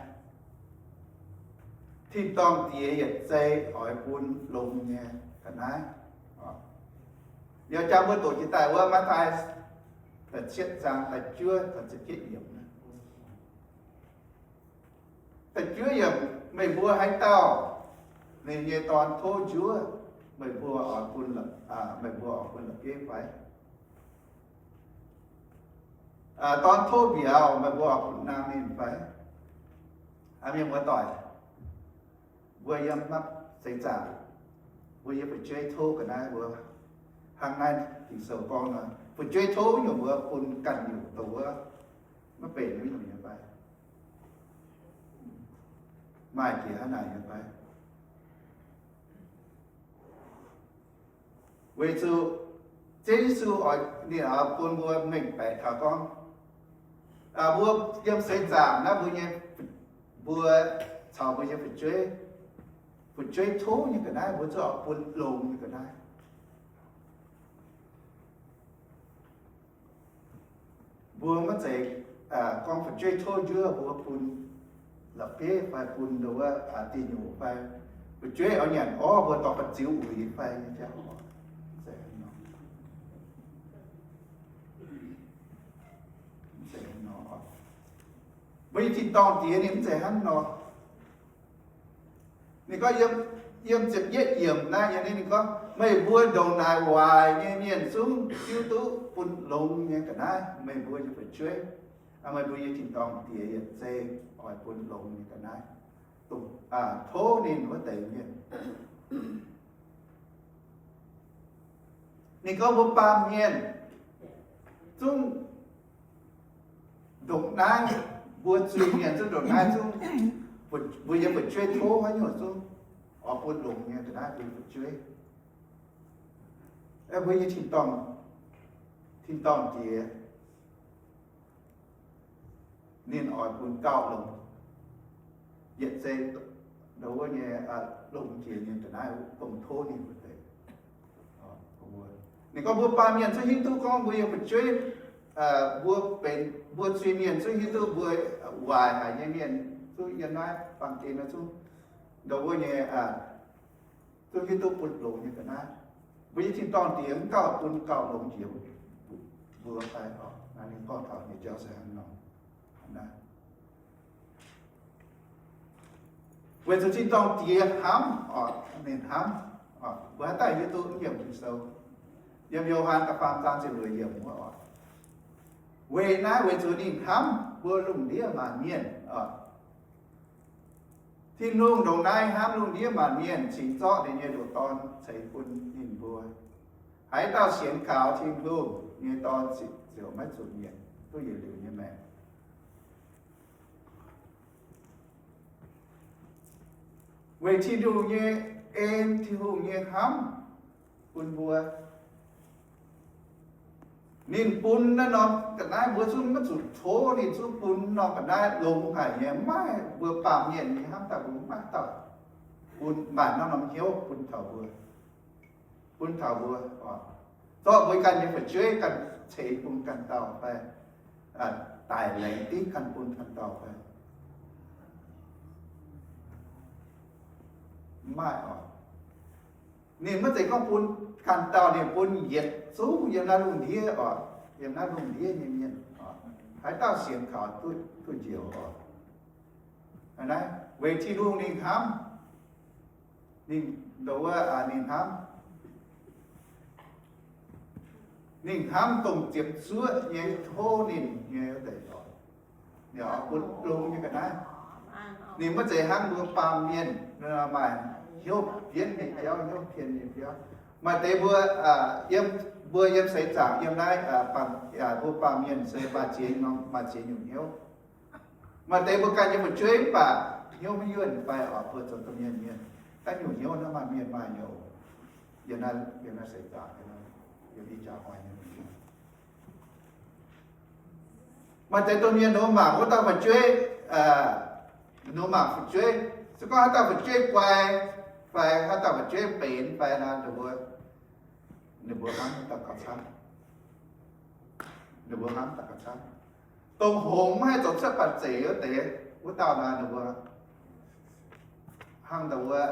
tin-dorngh Diex yietc zei oix bun longx nyei ga'naaiv. Liuz jangx mbuo doqc jiex daaih wuov Matv^taai da'cietv zaang da'juov, da'juov yiemc. Da'juov yiemc, meih mbuo haaix dauh ninh nyei dorn tov njuov, meih mbuo oix bun, meih mbuo oix bun la'bieiv fai? Dorn tov mbiauz, meih mbuo oix bun naang ninh fai? Mienh muoz-doic, mbuo yiem naaiv seix zaangc, mbuo yiem fu'jueiv tov ga'naaiv mbuo, hnangv naaiv Ging-Sou gorngv nor, fu'jueiv tov nyungc mbuo bun ganh nyungc dongh wuov maiv benx nyungc nyei fai? Maaih jiex hnangv naaic nyei fai? Weic zuqc Ziouv Yesu oix, ninh oix bun mbuo mengh baeqc taux gorngv, mbuo yiem seix zaangc naaiv mbuo nyei, mbuo caux mbuo nyei fu'jueiv, fu'jueiv tov nyei ga'naaiv, mbuo zuqc oix bun longx nyei ga'naaiv. Mbuo maiv zeiz gorngv fu'jueiv tov njuov mbuo bun la'bieiv fai bun nduov wuov diuh nyuoqc fai fu'jueiv oix nyanc orv mbuo dorh ba'ziux uix fai nyei jauv. Mbuo nyei tin-dorngh Diex ninh mv zeiz hnangv nor. Ninh gorngv yiem, yiem ziepc yietv yiemc naaiv, yiem naaiv ninh gorngv, meih mbuo ndongc naaic waaic nyei mienh zungv hiuv duqv bun longx nyei ga'naaiv meih mbuo nyei fu'jueiv. Meih mbuo nyei tin-dorngh Diex yietc zei oix bun longx nyei ga'naaiv dongh, tov ninh wuov deix mienh. Ninh gorngv mbuo baamh mienh zungv ndongc naaiv, mbuo zuiz-mienh zungv ndongc naaiv zungv, mbuo yiem fu'jueiv tov haaix nyungc zungv oix bun longx nyei ga'naaiv bun fu'jueiv. Mbuo nyei tin-dorngh, tin-dorngh Diex ninh oix bun gauh longx, yietc zei ndongc wuov nyei longx jiex nyei ga'naaiv dongh tov ninh wuov deix. Ninh gorngv mbuo baamh mienh zungv hiuv duqv gorngv mbuo yiem fu'jueiv, mbuo benx, mbuo zuiz-mienh zungv hiuv duqv mbuo waaic haic nyei mienh zungv yiem naaiv baamh gen naaiv zungv ndongc wuov nyei, zungv hiuv duqv bun longx nyei ga'naaiv. Mbuo nyei tin-dorngh Diex mv gauh bun gauh longx jiex mbuo fai oc. Naaiv ninh gorngv taux nyei jauv se hnangv nor. Weic zuqc tin-dorngh Diex hnamv oc, ninh hnamv, mbuo haaix dauh hiuv duqv yiem Ging-Sou, yiem Yo^han da'faam zaang ziepc luoqc yiemc wuov oc. Weic naaiv weic zuqc ninh hnamv mbuo lungh ndiev maanc mienh oc. Tin-Hungh ndongc naaiv hnamv lungh ndiev maanc mienh, cingx zorqv ninh nyei ndoqc Dorn ceix bun ninh mbuo. Haaix dauh sienx kaux Tin-Hungh nyei Dorn ziouc maiv zuqc mietc, duqv yietc liuz nyei maengc. Weic Tin-Hungh nyei en, Tin-Hungh nyei hnamv bun mbuo. Ninh bun naaiv norm ga'naaiv mbuo zungv maiv zuqc tov ninh zungv bun norm ga'naaiv longx haic nyei, mv maaih mbuo baamh mienh nyei hnamv daaih mbuo mv maaih dauh bun maaih naaiv norm hnyouv bun taux mbuo, bun taux mbuo, zorqv mbuo ganh nyei fu'jueiv ganh ceix bun ganh dauh fai daic laengz div ganh bun ganh dauh fai? Mv maaih oc. Ninh maiv zeiz gorngv bun ganh dauh, ninh bun yietc zungv yiem naaiv lungh ndiev oc, yiem naaiv lungh ndiev nyei mienh oc, haaix dauh sienx kaux duqv njoux oc. Naaiv weic Tin-Hungh ninh hnamv, ninh, wuov, ninh hnamv, ninh hnamv dongh ziepc zuoqv nyei tov ninh nyei wuov deix oc. Ninh oix bun longx nyei ga'naaiv. Ninh maiv zeiz hnangv mbuo baamh mienh maaih hnyouv bienv nyei biauv, hnyouv pien nyei biauv. Maaih deix mbuo, yiem, mbuo yiem seix zaangc yiem naaiv, mbuo baamh mienh se maaih ziex norm, maaih ziex nyungc hnyouv. Maaih deix mbuo ganh nyei fu'jueiv mv baac hnyouv maiv yuonh fai oc, mbuo zoux domh mienh mienh, ganh nyungc hnyouv naaiv maaih mienh maaih nyei oc. Yiem naaiv, yiem naaiv seix zaangc, yiem ih jaax hnoi nyei. Maaih deix domh mienh nor mangc wuov dauh fu'jueiv, nor mangc fu'jueiv, se gorngv haaix dauh fu'jueiv guai, fai haaix dauh fu'jueiv benx fai nor, ninh mbuo, ninh mbuo hnamv daaih gauh camv. Ninh mbuo hnamv daaih gauh camv. Dongh hngongx maiv haih zoux cuotv banh zeic wuov deix, wuov dauh naaiv ninh mbuo hnangv dongh wuov,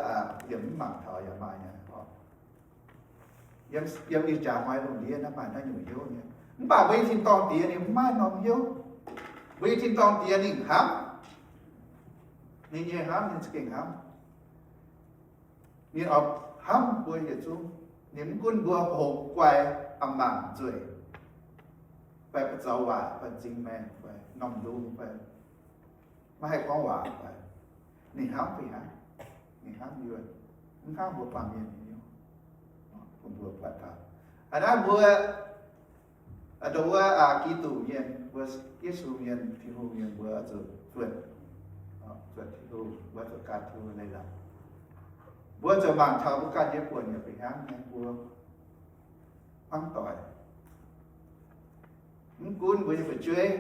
yiem mv mangc taux yaac maaih nyei. Yiem, yiem ih jaax hnoi lungh ndiev naaiv maaih naaiv nyungc hnyouv nyei. Mv baac mbuo nyei tin-dorngh Diex ninh mv maaih norm hnyouv. Mbuo nyei tin-dorngh Diex ninh hnamv. Ninh nyei hnamv, ninh za'gengh hnamv. Ninh oix hnamv mbuo yietc zungv. Ninh mv gunv mbuo hngongx guai, a'mangc nzueic, fai ba'zaux waac, fai m'zing maengh, fai m'normh ndung, fai maiv haih gorngv waac, fai Ninh hnamv fih hnangv, ninh hnamv yuonh, mv hnangv mbuo baamh mienh nyei hnyouv. Bun mbuo buatc taux, hnangv naaiv mbuo, aa, dongh wuov, aa, Giduc mienh, mbuo Yesu mienh, Tin-Hungh mienh, mbuo zuqc zuotc, zuotc Tin-Hungh, mbuo zuqc gan Tin-Hungh leiz-latc. Mbuo zuqc mangc taux mbuo ganh nyei buonc yaac fih hnangv nyei, mbuo hmuangv doic. Mv gunv mbuo nyei fu'jueiv,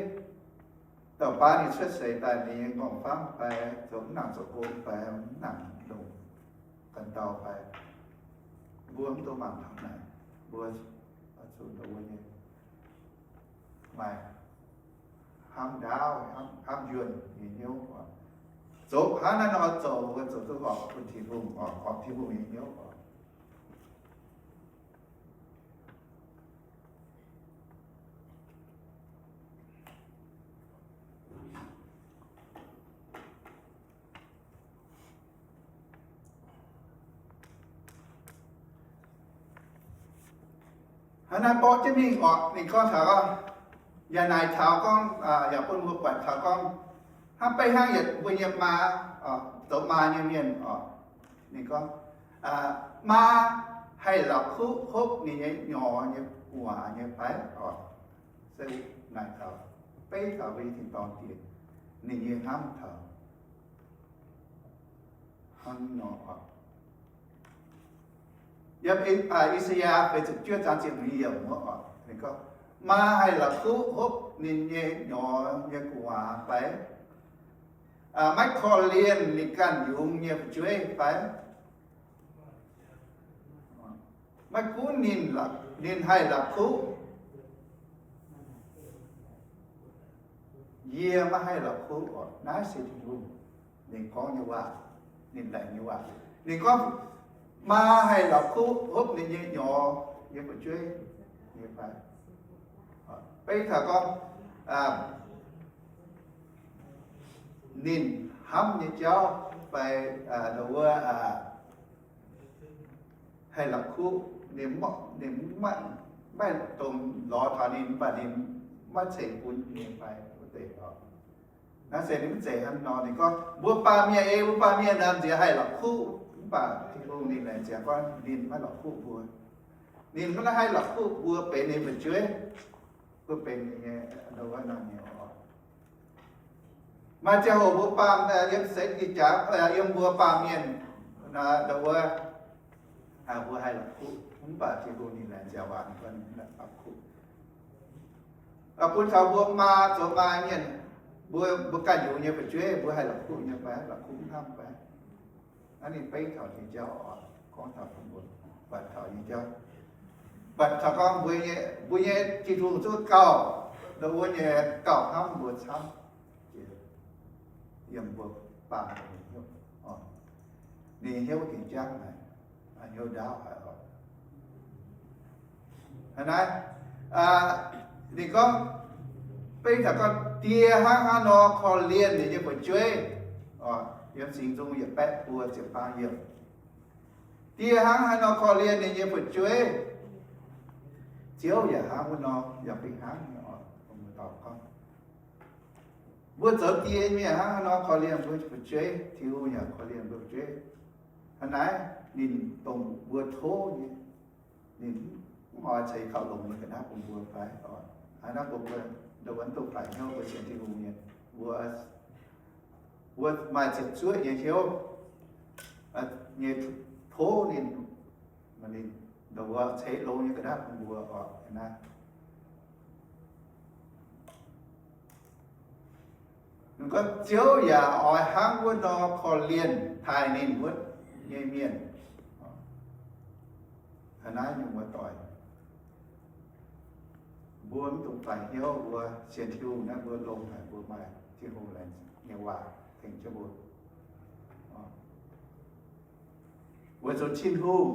dauh baav ninh cuotv seix daaih, ninh nyei m'nqorngv-famv fai zoux mv nangc zoux gong fai mv nangc longc ganh dauh fai, mbuo mv dungx mangc taux naaic. Mbuo zuqc nduov nyei, maaih hnamv ndaauv, hnamv, hnamv yuonh nyei hnyouv oc. Zoux hnangv naaiv nor zoux, mbuo zoux duqv horpc bun Tin-Hungh oc, horpc Tin-Hungh nyei hnyouv oc. Hnangv naaiv borqv jienv mingh oc, ninh gorngv taux, yaac naaic taux gorngv, yaac bun mbuo buatc taux gorngv, hnangv beiv hnangv yietc mbuo nyei maa, zoux maa nyei mienh oc. Ninh gorngv, maa haih la'kuqv hopv ninh nyei nyorx nyei gu'nguaaz nyei fai oc. Se naaic taux, beiv taux mbuo nyei tin-dorngh diex, ninh nyei hnamv taux hnangv nor oc. Yiem I^saa^yaa feix ziepc juov zaang ziepc hmz yiemc wuov oc, ninh gorngv, maa haih la'kuqv hopv ninh nyei nyorx nyei gu'nguaaz fai? Maiv korv-lienh ninh ganh yungz nyei fu'jueiv fai? Maiv gunv ninh, ninh haih la'kuqv, yie maiv haih la'kuqv oc. Naaiv se Tin-Hungh ninh gorngv nyei waac, ninh laengz nyei waac. Ninh gorngv, maa haih la'kuqv hopv ninh nyei nyorx nyei fu'jueiv nyei fai? Beiv taux gorngv, ninh hnamv nyei jauv fai, wuov, haih la'kuqv, ninh, ninh maiv dongh lorz taux ninh, mv baac ninh maiv ceix bun nyei fai wuov deix oc. Naaiv se ninh mv zeiz hnangv nor. Ninh gorngv, mbuo baamh mienh, ei mbuo baamh mienh nor nziex haih la'kuqv, mv baac Tin-Hungh ninh laengz zingx gorngv ninh maiv la'kuqv mbuo. Ninh maiv haih la'kuqv mbuo benx ninh fu'jueiv, mbuo benx ninh nyei, wuov, naaiv nyei oc. Maaih ziangh hoc mbuo baamh, yiem seix ih jaax, yiem mbuo baamh mienh, wuov, mbuo haih la'kuqv, mv baac Tin-Hungh ninh laengz zingx waac ninh gorngv ninh maiv la'kuqv. Bun taux mbuo maa, zoux maa mienh, mbuo, mbuo ganh yungz nyei fu'jueiv, mbuo haih la'kuqv nyei fai? La'kuqv mv hnamv fai? Naaiv ninh beiv taux nyei jauv oc, gorngv taux bun mbuo buatc taux nyei jauv. Buatc taux gorngv mbuo nyei, mbuo nyei Tin-Hungh zungv gauh nduov wuov nyei, gauh hnamv mbuo camv. Yiem mbuo baamh mienh hnyouv, ninh hnyouv gengh jangv haic, hnyouv ndaauv haic oc. Hnangv naaiv, ninh gorngv, beiv taux gorngv die hnangv haaix nor korv-lienh ninh nyei fu'jueiv, yiem Singx Nzung yietc baeqv buo ziepc faam yiemc. Die hnangv haaix nor korv-lienh ninh nyei fu'jueiv, Ziouv yaac hnangv wuov nor yaac fih hnangv nyei oc. Mbuo zoux die mienh hnangv haaix nor korv-lienh mbuo fu'jueiv, Tin-Hungh yaac korv-lienh mbuo fu'jueiv. Hnangv naaiv ninh dongh mbuo tov nyei, ninh mv oix ceix kaux longx nyei ga'naaiv bun mbuo fai? Hnangv naaiv bun mbuo nduov wuov duqv faix hnyouv mbuo sienx Tin-Hungh nyei, mbuo, mbuo maaih ziepc zuoqv nyei hnyouv nyei tov ninh, ninh nduov wuov ceix longx nyei ga'naaiv bun mbuo oc. Naaiv ninh gorngv Ziouv yaac oix hnangv wuov nor korv-lienh taaih ninh wuov nyei mienh. Hnangv naaiv nyungc wuov doic, mbuo mv dungx faix hnyouv, mbuo sienx Tin-Hungh naaiv mbuo longx haic, mbuo maaih Tin-Hungh laengz nyei waac tengx jienv mbuo. Weic zuqc Tin-Hungh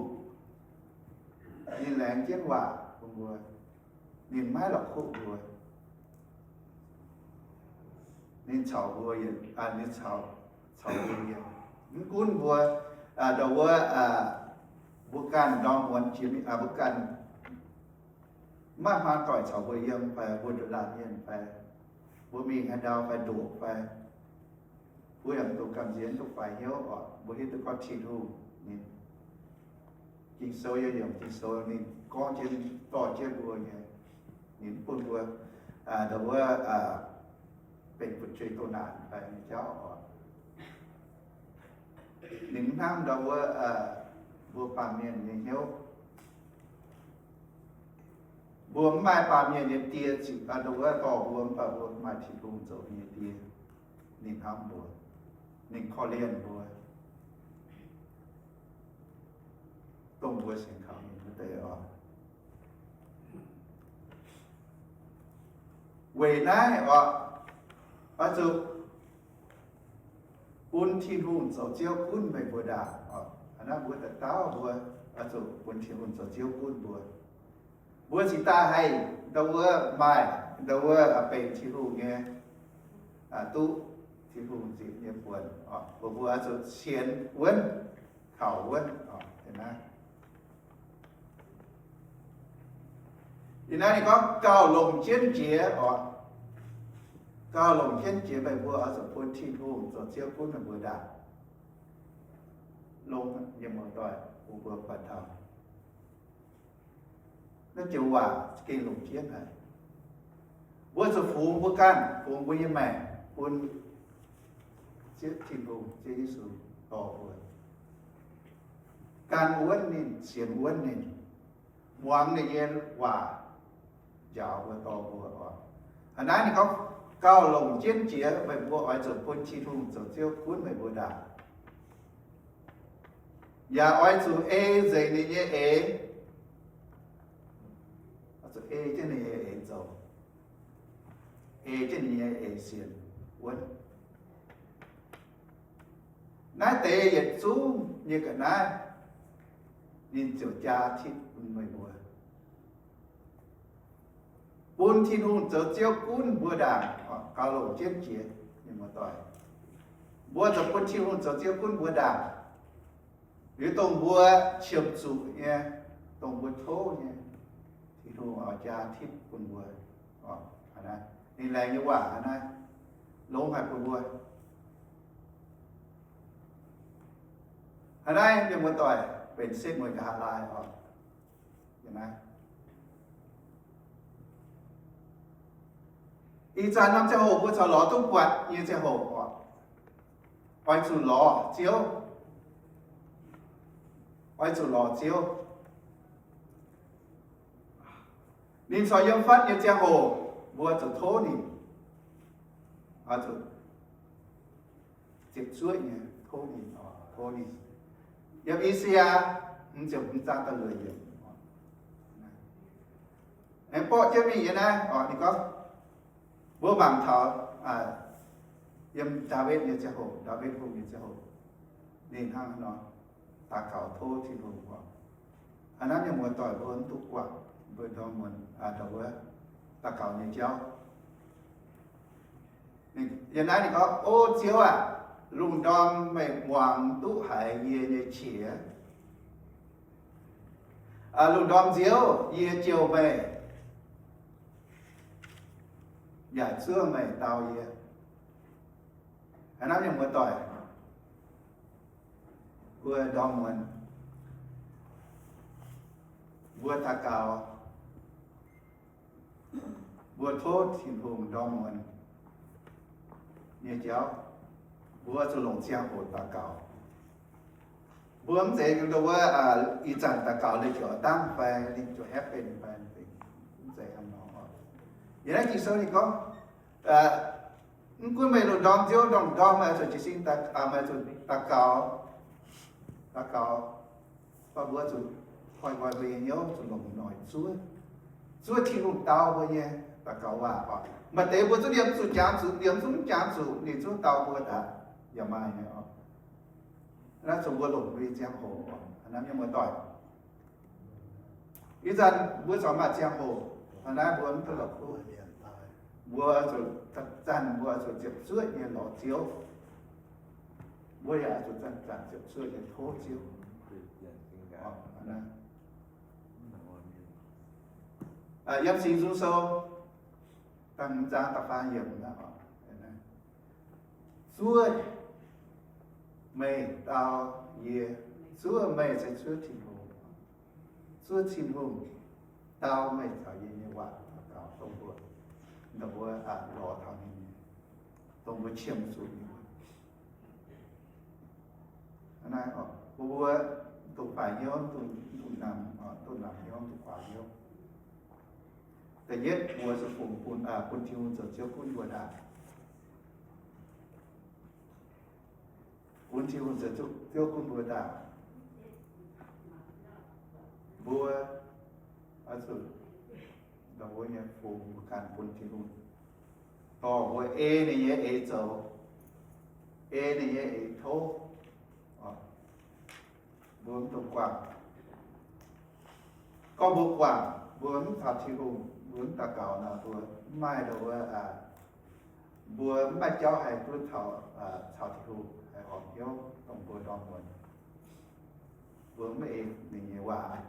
ninh laengz jienv waac bun mbuo, ninh maiv la'kuqv mbuo. Ninh caux mbuo, ninh caux, caux mbuo yiem. Mv gunv mbuo, nduov wuov, mbuo ganh ndorm muonz jiex, mbuo ganh maiv maaih doic caux mbuo yiem fai, mbuo nduqc laanh mienh fai, mbuo mingh haaix ndau fai ndoqc fai, mbuo yaac mv dungx gamh nziex, mv dungx faix hnyouv oc. Mbuo hiuv duqv gorngv Tin-Hungh ninh, Ging-Sou yiem, yiem Ging-Sou ninh gorngv jienv dorh jienv mbuo nyei, ninh mv bun mbuo ndau wuov benx fu'jueiv doh naanc fai nyei jauv oc. Ninh mv hnamv ndau wuov mbuo baamh mienh nyei hnyouv. Mbuo mv maaih baamh mienh nyei die ziqc ndau wuov dorh mbuo, mv baac mbuo maaih Tin-Hungh zoux nyei die. Ninh hnamv mbuo, ninh korv-lienh mbuo, dongh mbuo sienx kaux ninh wuov deix oc. Weic naaiv oc, oix zuqc bun Tin-Hungh zoux Ziouv gunv meih mbuo ndaangc oc. Hnangv naaiv mbuo daux gaux mbuo oix zuqc bun Tin-Hungh zoux Ziouv gunv mbuo. Mbuo cingx daaih haih ndau wuov maaih ndau wuov benx Tin-Hungh nyei, duqv Tin-Hungh nzipc nyei buonc oc. Mbuo, mbuo oix zuqc sienx wuonv, kaux wuonv oc. Ih naaiv ninh gorngv gauh longc jienv jiex oc. Gauh longc jienv jiex meih mbuo oix zuqc bun Tin-Hungh zoux Ziouv gunv meih mbuo ndaangc. Longx nyei muoz-doic, bun mbuo buatc taux naaiv joux waac gengh longc jienv haic. Mbuo zuqc fungx mbuo ganh, fungx mbuo nyei maengc bun Ziouv Tin-Hungh, Ziouv Yesu dorh mbuo. Gan wuonv ninh, sienx wuonv ninh, muangx ninh nyei waac njaaux mbuo, dorh mbuo oc. Hnangv naaiv ninh gorngv gauh longc jienv jiex meih mbuo oix zuqc bun Tin-Hungh zoux Ziouv gunv meih mbuo ndaangc. Yaac oix zuqc ei nzengc ninh nyei eix, oix zuqc ei jienv ninh nyei eix zoux, ei jienv ninh nyei eix sienx wuonv. Naaiv deix yietc zungv nyei ga'naaiv ninh ziouc jaa tipv bun meih mbuo. Bun Tin-Hungh zoux Ziouv gunv mbuo ndaangc, gauh longc jienv jiex nyei muoz-doic. Mbuo zuqc bun Tin-Hungh zoux Ziouv gunv mbuo ndaangc. Liuz dongh mbuo qiemx zuqc nyei, dongh mbuo tov nyei, Tin-Hungh oix jaa tipv bun mbuo. Ninh laengz nyei waac hnangv naaiv longx haic bun mbuo. Hnangv naaiv mienh muoz-doic, benx setv mueiz nqa'haav laai oc. Ih zanc norm ziangh hoc mbuo corc lorz duqv buatc nyei ziangh hoc oc, oix zuqc lorz Ziouv. Oix zuqc lorz Ziouv. Ninh corc yiem fatv nyei ziangh hoc, mbuo zuqc tov ninh, oix zuqc ziepc zuoqv nyei tov ninh, tov ninh. Yiem I^saa^yaa hmz ziepc hmz zaang da'luoqc yiemc, aengx borqv jienv mingh nyei naaiv oc. Ninh gorngv, mbuo mangc taux yiem Ndaawitv nyei ziangh hoc, Ndaawitv Hungh nyei ziangh hoc, ninh hnangv nor daux gaux tov Tin-Hungh oc. Hnangv naaiv mienh muoz-doic mbuo mv duqv guangc mbuo ndorm muonz, ndorm wuov daux gaux nyei jauv. Yiem naaiv ninh gorngv, O Ziouv aah! Lungh ndorm meih muangx duqv haiz yie nyei qiex. Lungh ndorm nziouv yie jouh meih, yaac zuov meih dau yie. Hnangv naaiv mienh muoz-doic, mbuo ndorm muonz mbuo daux gaux, mbuo tov Tin-Hungh ndorm muonz nyei jauv, mbuo zuqc longc ziangh hoc daux gaux. Mbuo mv zeiz ndau wuov ih zanc daux gaux liuz ziouc dangv fai liuz ziouc happen fai, mv zeiz hnangv nor. Yiem naaiv Ging-Sou ninh gorngv, mv gunv meih lungh ndorm nziouv ndorm-ndorm meih zuqc jiez sin, meih zuqc daux gaux, daux gaux, mv baac mbuo zuqc koi nqoi mbuo nyei hnyouv zuqc longc noic zuov, zuov Tin-Hungh dau mbuo nyei daux gaux waac oc. Maaih deix mbuo zungv liemh zuqc jangx zuqc, liemh zungv jangx zuqc, ninh zungv dau mbuo daaih yaac maaih nyei oc. Naaiv zuqc mbuo longc mbuo nyei ziangh hoc oc, hnangv naaiv mienh muoz-doic. Ih zanc mbuo corc maaih ziangh hoc, hnangv naaiv mbuo mv duqv la'kuqv. Mbuo zuqc zanc-zanc mbuo zuqc ziepc zuoqv nyei lorz Ziouv. Mbuo yaac zuqc zanc-zanc ziepc zuoqv nyei tov Ziouv. Yiem Singx Nzung Sou da'hmz zaang da'faam yiemc, zuov Meih dau yie, zuov meih se zuov Tin-Hungh. Zuov Tin-Hungh dau meih caux yie nyei waac daux gaux dongh mbuo, dongh mbuo lorz taux ninh nyei, dongh mbuo qiemx zuqc nyei. Naaiv mbuo, mbuo duqv faix hnyouv, duqv namx, duqv namx hnyouv, duqv faix hnyouv. Da'yietv, mbuo zuqc fungx bun, bun Tin-Hungh zoux Ziouv gunv mbuo ndaangc. Gunv Tin-Hungh zoux Ziouv gunv mbuo ndaangc. Mbuo oix zuqc, mbuo nyei fungx mbuo ganh bun Tin-Hungh, dorh mbuo ei ninh nyei eix zoux, ei ninh nyei eix tov. Mbuo mv dungx guangc. Gorngv mbuo guangc, mbuo mv caux Tin-Hungh, mbuo mv daux gaux nor, mbuo mv maaih ndau wuov, mbuo mv maaih jauv haih gunv taux, caux Tin-Hungh haih horpc hnyouv dongh mbuo ndorm muonz. Mbuo mv ei ninh nyei waac.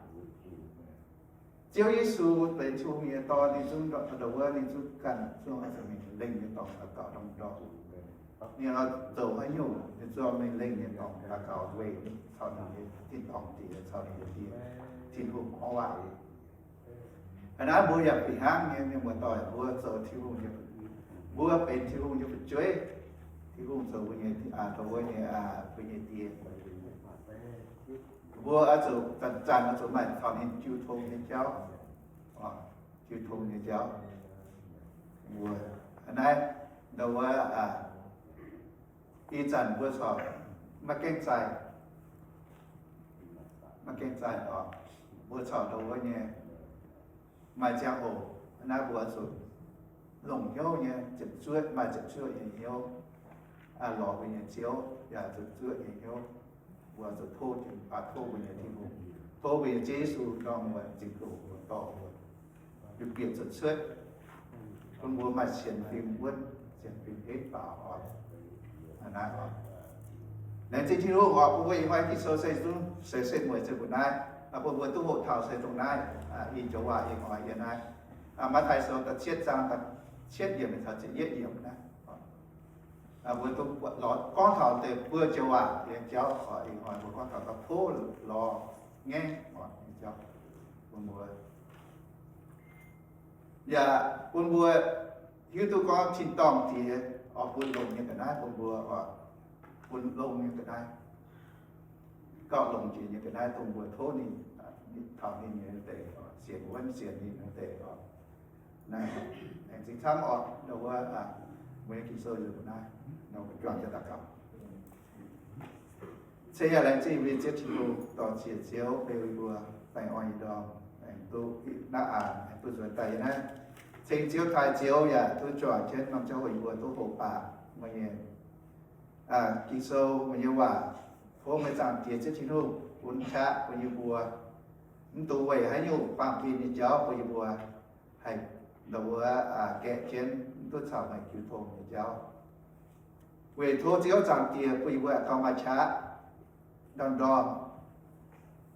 Ziouv Yesu benx Tin-Hungh nyei Dorn, ninh zungv ndau wuov, ninh zungv ganh zungv oix zuqc mingh lengh nyei dorngx daux gaux ndorm-ndorm. Ninh oix zoux haaix nyungc, ninh zungv mingh lengh nyei dorngx daux gaux weic caux ninh nyei tin-dorngh Diex, caux ninh nyei Die, Tin-Hungh gorngv waac. Hnangv naaic mbuo yaac fih hnangv nyei, mienh muoz-doic, mbuo zoux Tin-Hungh nyei, mbuo benx Tin-Hungh nyei fu'jueiv. Tin-Hungh zoux mbuo nyei, dongh wuov nyei, mbuo nyei Die. Mbuo oix zuqc zanc-zanc oix zuqc maaih caux ninh jiu tong nyei jauv, jiu tong nyei jauv. Mbuo hnangv naaiv, ndau wuov, ih zanc mbuo corc maiv gaengh zaih, maiv gaengh zaih oc. Mbuo corc ndau wuov nyei maaih ziangh hoc naaiv mbuo zuqc longc hnyouv nyei ziepc zuoqv, maaih ziepc zuoqv nyei hnyouv lorz mbuo nyei Ziouv, yaac ziepc zuoqv nyei hnyouv mbuo zuqc tov, baac tov mbuo nyei Tin-Hungh, tov mbuo nyei Ziouv Yesu ndorm muonz zinh nduqc mbuo dorh mbuo, liuz bieqc zuqc cuotv, bun mbuo maaih sienx fim wuonv, sienx fim henv faaux oc. Hnangv naaiv oc. Laengz zingh Tin-Hungh oc, bun mbuo ih hnoi Ging-Sou se zungv se setv mueiz se mbuo naaiv, bun mbuo duqv hoqc taux se dongh naaiv, ih joux waac ih hnoi yiem naaiv, Matv^taai Sou da'cietv zaang da'cietv yiemc caux ziepc yietv yiemc naaiv. Mbuo duqv lorz gorngv taux deix buo joux waac nyei jauv oc. Ih hnoi mbuo gorngv taux da'cietv lorz ngaengv oc nyei jauv. Bun mbuo, yaac bun mbuo hiuv duqv gorngv tin-dorngh Diex oix bun longx nyei ga'naaiv bun mbuo oc, bun longx nyei ga'naaiv, gauh longx jiex nyei ga'naaiv dongh mbuo tov ninh, taux ninh nyei deix, sienx wuonv sienx ninh nyei deix oc. Naaiv laengz zingh camv oc, ndau wuov, mbuo nyei Ging-Sou yiem naaiv, nor mbuo juangc jienv daux gaux. Ceng yaac laengz zingh mbuo nyei Ziouv Tin-Hungh, dorh ziex Ziouv beu mbuo baengh orn nyei ndorm, aengx duqv naaiv aanx aengx duqv nzuonx daaih yiem naaiv. Ceng Ziouv taaih Ziouv yaac duqv juangc jienv norm ziangh hoc yie mbuo duqv hoqc baac meih nyei Ging-Sou, meih nyei waac. Tov meih Zaangc Diex Ziouv Tin-Hungh bun qaqv bun yie mbuo, mv dungx weic haaix nyungc baamh gen nyei jauv bun yie mbuo haih ndau wuov gaeqv jienv mv duqv caux meih jiu tong nyei jauv. Weic tov Ziouv Zaangc Diex bun yie mbuo gauh maaih qaqv ndorm-ndorm,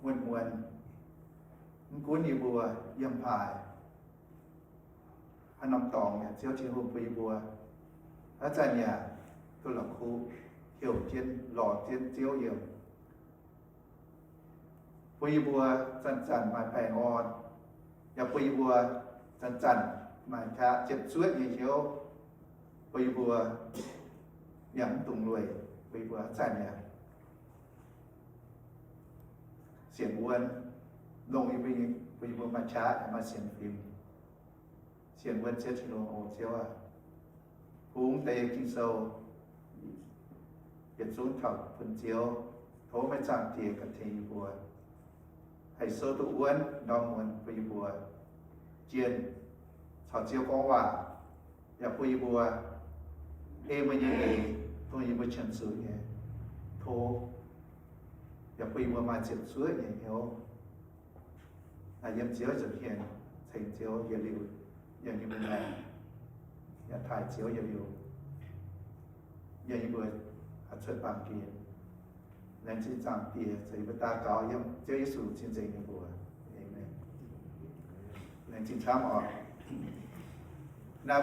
muonz-muonz, mv gunv yie mbuo yiem haaix, haaix norm dorngx, Ziouv Tin-Hungh bun yie mbuo haaix zanc yaac duqv la'kuqv heuc jienv lorz jienv Ziouv yiem, bun yie mbuo zanc-zanc maaih baengh orn, yaac bun yie mbuo zanc-zanc maaih qaqv ziepc zuoqv nyei hnyouv, bun yie mbuo yaac mv dungx lueic, bun yie mbuo haaix zanc yaac sienx wuonv, longc yie mbuo, bun yie mbuo maaih qaqv yaac maaih sienx fim. Sienx wuonv Ziouv Tin-Hungh, o Ziouv aac, kungx deix Ging-Sou yietc zungv taux bun Ziouv. Tov meih Zaangc Diex ganh tengx yie mbuo haih sou duqv wuonv ndorm muonz bun yie mbuo jienh caux Ziouv gorngv waac, yaac bun yie mbuo ei meih nyei eix dongh yie mbuo qiemx zuqc nyei tov, yaac bun yie mbuo maaih ziepc zuoqv nyei hnyouv yiem Ziouv nza'hmien, ceng Ziouv yietc liuz yiem yie mbuo maengc, yaac taaih Ziouv yietc liuz yiem yie mbuo cuotv baamh gen. Laengz zingh Zaangc Diex ceix yie mbuo daux gaux yiem Ziouv Yesu cing nzengc nyei mbuox. Aamen. Laengz zingh camv oc.